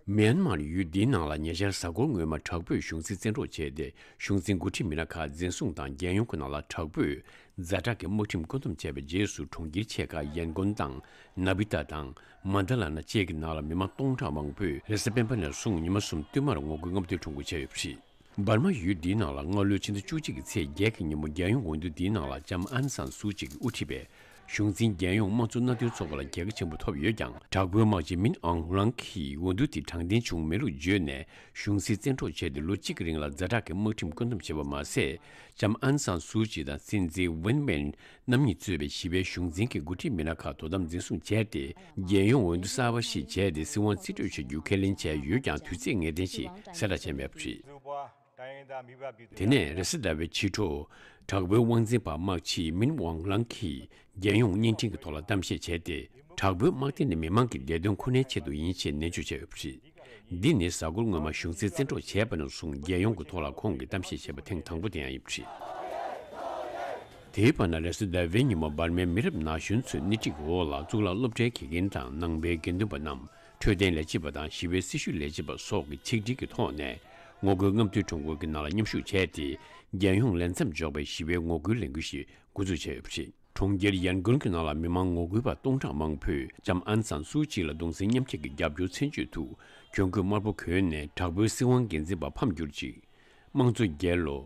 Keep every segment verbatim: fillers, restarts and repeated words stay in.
མིའན་མར་ཡུལ་འདིའི་ནང་ལ་ཉེ་ཆར་གཟའ་འཁོར་སྔོན་མ་དྲག་པོས་གཞུང་འཛིན་བཙན་འཕྲོག་བྱས་ཏེ། གཞུང་འཛིན་འགོ་ཁྲིད་མི་སྣ་ཁག་འཛིན་བཟུང་དང་། རྒྱལ་ཡོངས་ཀྱི་ནང་ལ་དྲག་པོས་ཛ་དྲག་གི་དམག་ཁྲིམས་བཀོད་འདོམས་བྱས་པའི་རྗེས་སུ། གྲོང་ཁྱེར་ཆེ་ཁག་ཡན་གོན་དང་། ན་བི་ཏཱ་དང་། མན་ད་ལ་ན་བཅས་ཀྱི་ནང་ལ་མི་མང་སྟོང་ཕྲག་མང་པོས་རེས་གཟའ་སྤེན་པ་ནས་བཟུང་ཉི་མ་གསུམ་བསྟུད་མར་ངོ་རྒོལ་རྔམ་སྟོན་ཁྲོམ་སྐོར་བྱས་ཡོད་པ་རེད། འབར་མ་ཡུལ་འདིའི་ནང་ལ་སྔ་ལོའི་ཕྱི་ཟླ་བཅུ་གཅིག་གི་ཚེས་བརྒྱད་ཀྱི་ཉིན་མོ། རྒྱལ་ཡོངས་འོས་བསྡུ་འདིའི་ནང་ལ་ལྕམ་ཨན་སན་སུའུ་ཅི་གིས་དབུ་ཁྲིད་པའི་གཞུང་འཛིན་རྒྱལ་ཡོངས་དམངས་གཙོ་མནའ་མཐུན་ཚོགས་པ་ལ་རྒྱལ་ཁ་ཆེན་པོ་ཐོབ་ཡོད་ཀྱང་། དྲག་པོའི་དམག་སྤྱི་མིན་ཨང་ལང་གིས་འོས་བསྡུ་དེ་དྲང་བདེན་བྱུང་མེད་ལུགས་བརྗོད་ནས། གཞུང་སྲིད་བཙན་འཕྲོག་བྱས་ཏེ། ལོ་གཅིག་གི་རིང་ལ་ཛ་དྲག་གི་དམག་ཁྲིམས་བཀོད་འདོམས་བྱས་པ་མ་ཟད། ལྕམ་ཨན་སན་སུའུ་ཅི་དང་སྲིད་འཛིན་ཝིན་མིན་རྣམ་གཉིས་གཙོས་པའི་ཞི་བའི་གཞུང་འཛིན་གྱི་འགོ་ཁྲིད་མི་སྣ་ཁག་དོ་དམ་འཛིན་བཟུང་བྱས་ཏེ། རྒྱལ་ཡོངས་འོས་བསྡུ་གསར་པ་ཞིག་བྱས་ཏེ། སྲིད་དབང་རྩིས་སྤྲོད་བྱ་རྒྱུ་ཁས་ལེན་བྱས་ཡོད་ཀྱང་། དུས་ཚོད་ངེས་གཏན་ཞིག་གསལ་བསྒྲགས་བྱས་མེད་པ་རེད། དེ་ནས་རེས་གཟའ་ཟླ་བའི་ཕྱི་དྲོ། དྲག་པོའི་དབང་འཛིན་པ་དམག་སྤྱི་མིན་ཝང་ལང་གིས་རྒྱལ་ཡོངས་བརྙན་འཕྲིན་གྱི་ཐོག་ལ་གཏམ་བཤད་བྱས་ཏེ། དྲག་པོའི་དམག་སྡེ་ནི་མི་མང་གི་བདེ་དོན་ཁོ་ནའི་ཆེད་དུ་ཡིན་ཞེས་ནན་བརྗོད་བྱས་ཡོད་པ་རེད། འདི་ནི་གཟའ་འཁོར་སྔོན་མ་གཞུང་འཛིན་བཙན་འཕྲོག་བྱས་པ་ནས་བཟུང་རྒྱལ་ཡོངས་ཀྱི་ཐོག་ལ་ཁོང་གིས་གཏམ་བཤད་བྱས་པ་ཐེངས་དང་པོ་དེ་ཡང་ཡིན་པ་རེད། དེའི་བར་ན་རེས་གཟའ་ཟླ་བའི་ཉིན་མོ་འབར་མའི་མི་རབས་ན་གཞོན་ཚོས་སྣེ་ཁྲིད་ཀྱི་འོག་ལ་གཙུག་ལག་སློབ་གྲྭའི་དགེ་རྒན་དང་ནང་པའི་དགེ་འདུན་པ་རྣམས། འཕྲོད་བསྟེན་ལས་བྱེད་པ་དང་ཞི་བའི་སྲི་ཞུ་ལས་བྱེད་པ་སོགས་ཀྱིས་ཆིག་སྒྲིལ་གྱི་ཐོག་ནས་ངོ་རྒོལ་རྔམ་སྟོན་ཁྲོམ་སྐོར་གྱི་ནང་ལ་མཉམ་ཞུགས་བྱས་ཏེ། རྒྱལ་ཡོངས་ལས་མཚམས་འཇོག་པའི་ཞི་བའི་ངོ་རྒོལ་ལས་འགུལ་ཞིག་འགོ་འཛུགས་བྱས་ཡོད་པ་རེད། གྲོང་ཁྱེར་ཡན་གོན་གྱི་ནང་ལ་མི་མང་ངོ་རྒོལ་པ་སྟོང་ཕྲག་མང་པོས་ལྕམ་ཨན་སན་སུའུ་ཅི་ལ་གདུང་སེམས་མཉམ་སྐྱེད་ཀྱི་རྒྱབ་སྐྱོར་མཚོན་བྱེད་དུ། གྱོན་གོས་དམར་པོ་གོན་ནས། དྲག་པོའི་སྲིད་དབང་སྒེར་འཛིན་པ་ཕམ་གྱུར་ཅིག་དམངས་གཙོ་རྒྱལ་ལོ།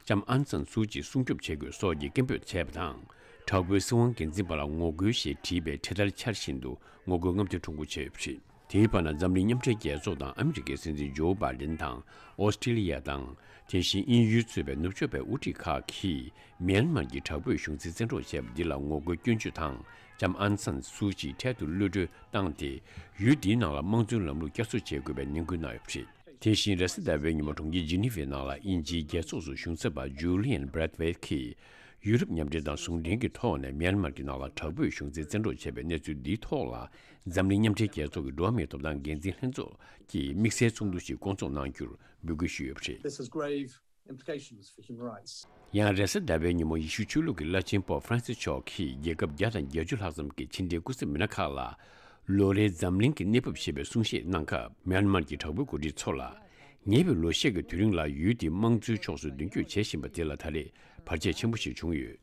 ལྕམ་ཨན་སན་སུའུ་ཅི་སྲུང་སྐྱོབ་བྱེད་དགོས་སོགས་ཀྱི་སྐད་འབོད་བྱས་པ་དང་། དྲག་པོའི་སྲིད་དབང་སྒེར་འཛིན་པ་ལ་ངོ་རྒོལ་ཞེས་བྲིས་པའི་འཕྲེད་དར་འཕྱར་བཞིན་དུ་ངོ་རྒོལ་རྔམ་སྟོན་ཁྲོམ་སྐོར་བྱས་ཡོད་པ་རེད། དེའི་བར་ན་འཛམ་གླིང་མཉམ་འབྲེལ་རྒྱལ་ཚོགས་དང་ཨ་མི་རི་ཀའི་སྲིད་འཛིན་ཇོ་བྷའི་ཌེན་དང་། ཨོ་སི་ཀྲི་ལི་ཡ་དང་། དེ་བཞིན་དབྱིན་ཡུལ་གཙོས་པའི་ནུབ་ཕྱོགས་པའི་དབུ་ཁྲིད་ཁག་གིས། མིའན་མར་གྱི་དྲག་པོས་གཞུང་འཛིན་བཙན་འཕྲོག་བྱས་པ་འདི་ལ་ངོ་རྒོལ་སྐྱོན་བརྗོད་དང་། ལྕམ་ཨན་སན་སུའུ་ཅི་འཕྲལ་དུ་གློད་གྲོལ་བཏང་སྟེ། ཡུལ་འདིའི་ནང་ལ་དམངས་གཙོའི་ལམ་ལུགས་བསྐྱར་གསོ་བྱེད་དགོས་པའི་ནན་སྐུལ་གནང་ཡོད་པ་རེད། དེ་བཞིན་རེས་གཟའ་ཟླ་བའི་ཉིན་མོ་གྲོང་ཁྱེར་ཇི་ནི་ཝའི་ནང་ལ་དབྱིན་ཇིའི་རྒྱལ་ཚོགས་སུ་ཞུ་གསར་པ་ཇུ་ལི་ཡན་བྷི་རེད་ཝེ་ཁིས། ཡུ་རོབ་མཉམ་འབྲེལ་དང་ཟུང་འབྲེལ་གྱི་ཐོག་ནས་མིའན་མར་གྱི་ནང་ལ་དྲག་པོས་གཞུང་འཛིན་བཙན་འཕྲོག་བྱས་པའི་གནས་ཚུལ་འདིའི་ཐོག་ལ། འཛམ་གླིང་མཉམ་འབྲེལ་རྒྱལ་ཚོགས་ཀྱི་འགྲོ་བ་མིའི་ཐོབ་ཐང་འགན་འཛིན་ལྷན་ཚོགས་ཀྱིས་དམིགས་བསལ་ཚོགས་འདུ་ཞིག་བསྐོང་ཚོགས་གནང་རྒྱུར་འབོད་སྐུལ་ཞུས་ཡོད་པ་རེད། This has grave implications for human rights. ཡང་རེས་གཟའ་ཟླ་བའི་ཉིན་མོ་ཡེ་ཤུ་ཆོས་ལུགས་ཀྱི་བླ་ཆེན་པོབ་ཧྥ་རན་སིས་མཆོག་གིས་རྒྱལ་ཁབ་བརྒྱ་དང་བརྒྱད་ཅུ་ལྷག་ཙམ་གྱི་ཕྱི་འབྲེལ་སྐུ་ཚབ་མི་སྣ་ཁག་ལ། ལོ་རེའི་འཛམ་གླིང་གི་གནས་བབ་ཞེས་པའི་གསུང་བཤད་གནང་སྐབས། མིའན་མར་གྱི་དྲག་པོའི་འགོ་ཁྲིད་ཚོ་ལ། ཉེ་བའི་ལོ་ཤས་ཀྱི་དུས་རིང་ལ་ཡུལ་དེའི་དམངས་གཙོའི་ཕྱོགས་སུ་མདུན་སྐྱོད་བྱེད་བཞིན་པ་དེ་ལ་ད་རེས་བར་ཆད་ཆེན་པོ་ཞིག་བྱུང་ཡོད།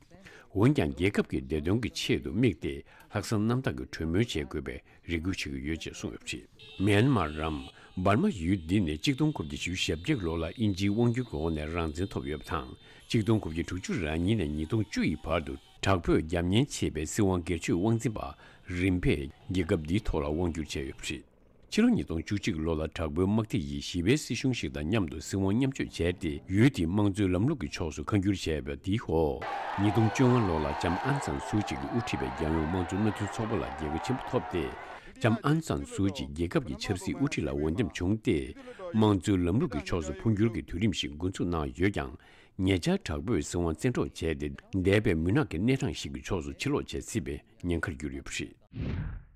འོན་ཀྱང་། རྒྱལ་ཁབ་ཀྱི་བདེ་དོན་གྱི་ཆེད་དུ་དམིགས་ཏེ། ལྷག་བསམ་རྣམ་དག་གིས་གྲོས་མོལ་བྱེད་དགོས་པའི་རེ་སྐུལ་བྱེད་ཀྱི་ཡོད་ཅེས་གསུངས་ཡོད་པ་རེད། མིའན་མར་རམ། འབར་མ་ཡུལ་འདི་ནི་གཅིག་སྟོང་དགུ་བརྒྱ་བཞི་བཅུ་ཞེ་བརྒྱད་ལོ་ལ་དབྱིན་ཇིའི་དབང་སྒྱུར་གྱི་འོག་ནས་རང་བཙན་ཐོབ་ཡོད་པ་དང་། གཅིག་སྟོང་དགུ་བརྒྱ་དྲུག་ཅུ་རེ་གཉིས་ནས་ཉིས་སྟོང་བཅུ་ཡི་བར་དུ། དྲག་པོས་རྒྱབ་གཉེར་བྱས་པའི་སྲིད་དབང་སྒེར་གཅོད་དབང་འཛིན་པ་རིམ་པས་རྒྱལ་ཁབ་འདིའི་ཐོག་ལ་དབང་བསྒྱུར་བྱས་ཡོད་པ་རེད། ཕྱི་ལོ་ཉིས་སྟོང་བཅུ་གཅིག་ལོ་ལ་དྲག་པོའི་དམག་སྡེ་ཡིས་ཞི་བའི་སྲིད་གཞུང་ཞིག་དང་མཉམ་དུ་སྲིད་དབང་མཉམ་སྤྱོད་བྱས་ཏེ། ཡུལ་དེའི་དམངས་གཙོའི་ལམ་ལུགས་ཀྱི་ཕྱོགས་སུ་ཁ་བསྒྱུར་བྱས་པ་དེའི་འོག་ཉིས་སྟོང་བཅོ་ལྔ་ལོ་ལ་ལྕམ་ཨན་སན་སུའུ་ཅི་གིས་དབུ་ཁྲིད་པའི་རྒྱལ་ཡོངས་དམངས་གཙོའི་མནའ་མཐུན་ཚོགས་པ་ལ་རྒྱལ་ཁ་ཆེན་པོ་ཐོབ་སྟེ། ལྕམ་ཨན་སན་སུའུ་ཅི་རྒྱལ་ཁབ་ཀྱི་ཆབ་སྲིད་དབུ་ཁྲིད་ལ་འོས་འདེམས་བྱུང་སྟེ། དམངས་གཙོའི་ལམ་ལུགས་ཀྱི་ཕྱོགས་སུ་འཕོ་འགྱུར་གྱི་དུས་རིམ་ཞིག་འགོ་འཛུགས་གནང་ཡོད་ཀྱང་། ཉེ་ཆར་དྲག་པོས་སྲིད་དབང་བཙན་འཕྲོག་བྱས་ཏེ། འདས་པའི་མུན་ནག་གི་གནས་སྟངས་ཤིག་གི་ཕྱོགས་སུ་ཕྱིར་ལོག་བྱེད་སྲིད་པའི་ཉེན་ཁར་གྱུར་ཡོད་པ་རེད།